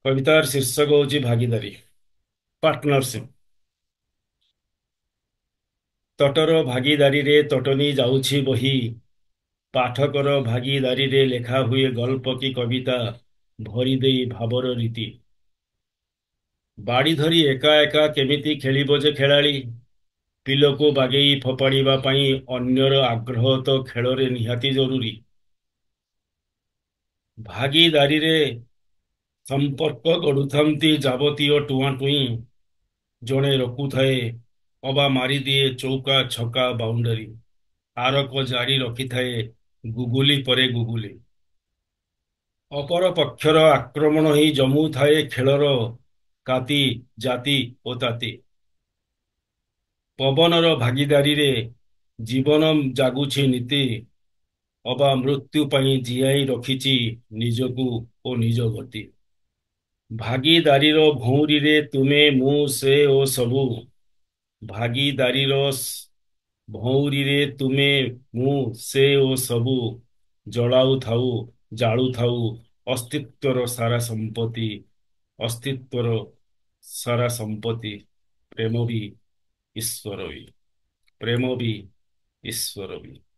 କବିତାର ଶୀର୍ଷକ ହେଉଛି ଭାଗିଦାରୀ, ପାର୍ଟନରସିପ। ତଟର ଭାଗିଦାରୀରେ ତଟନୀ ଯାଉଛି ବହି, ପାଠକର ଭାଗିଦାରୀରେ ଲେଖା ହୁଏ ଗଳ୍ପ କି କବିତା, ଭରି ଦେଇ ଭାବର ରୀତି। ବାଡ଼ି ଧରି ଏକା ଏକା କେମିତି ଖେଳିବ ଯେ ଖେଳାଳି, ପିଲକୁ ବାଗେଇ ଫୋପାଡ଼ିବା ପାଇଁ ଅନ୍ୟର ଆଗ୍ରହ ତ ଖେଳରେ ନିହାତି ଜରୁରୀ। ଭାଗିଦାରୀରେ ସମ୍ପର୍କ ଗଢୁଥାନ୍ତି ଯାବତୀୟ ଟୁଆଁଟୁଇଁ, ଜଣେ ରୋକୁଥାଏ ଅବା ମାରିଦିଏ ଚୌକା ଛକା ବାଉଣ୍ଡାରୀ, ଆରକ ଜାରି ରଖିଥାଏ ଗୁଗୁଲି ପରେ ଗୁଗୁଲି। ଅପର ପକ୍ଷର ଆକ୍ରମଣ ହିଁ ଜମୁଥାଏ ଖେଳର କାତି ଜାତି ଓ ତାତି। ପବନର ଭାଗିଦାରୀରେ ଜୀବନ ଜାଗୁଛି ନୀତି, ଅବା ମୃତ୍ୟୁ ପାଇଁ ଜିଆଇ ରଖିଛି ନିଜକୁ ଓ ନିଜ ଗତି। ଭାଗିଦାରୀର ଭଉଁରୀରେ ତୁମେ ମୁଁ ସେ ଓ ସବୁ, ଭାଗିଦାରୀର ଭଉଁରୀରେ ତୁମେ ମୁଁ ସେ ଓ ସବୁ, ଜଳାଉଥାଉ ଜାଳୁଥାଉ ଅସ୍ତିତ୍ୱର ସାରା ସମ୍ପତ୍ତି, ଅସ୍ତିତ୍ୱର ସାରା ସମ୍ପତ୍ତି, ପ୍ରେମ ବି ଈଶ୍ୱର ବି, ପ୍ରେମ ବି ଈଶ୍ୱର ବି।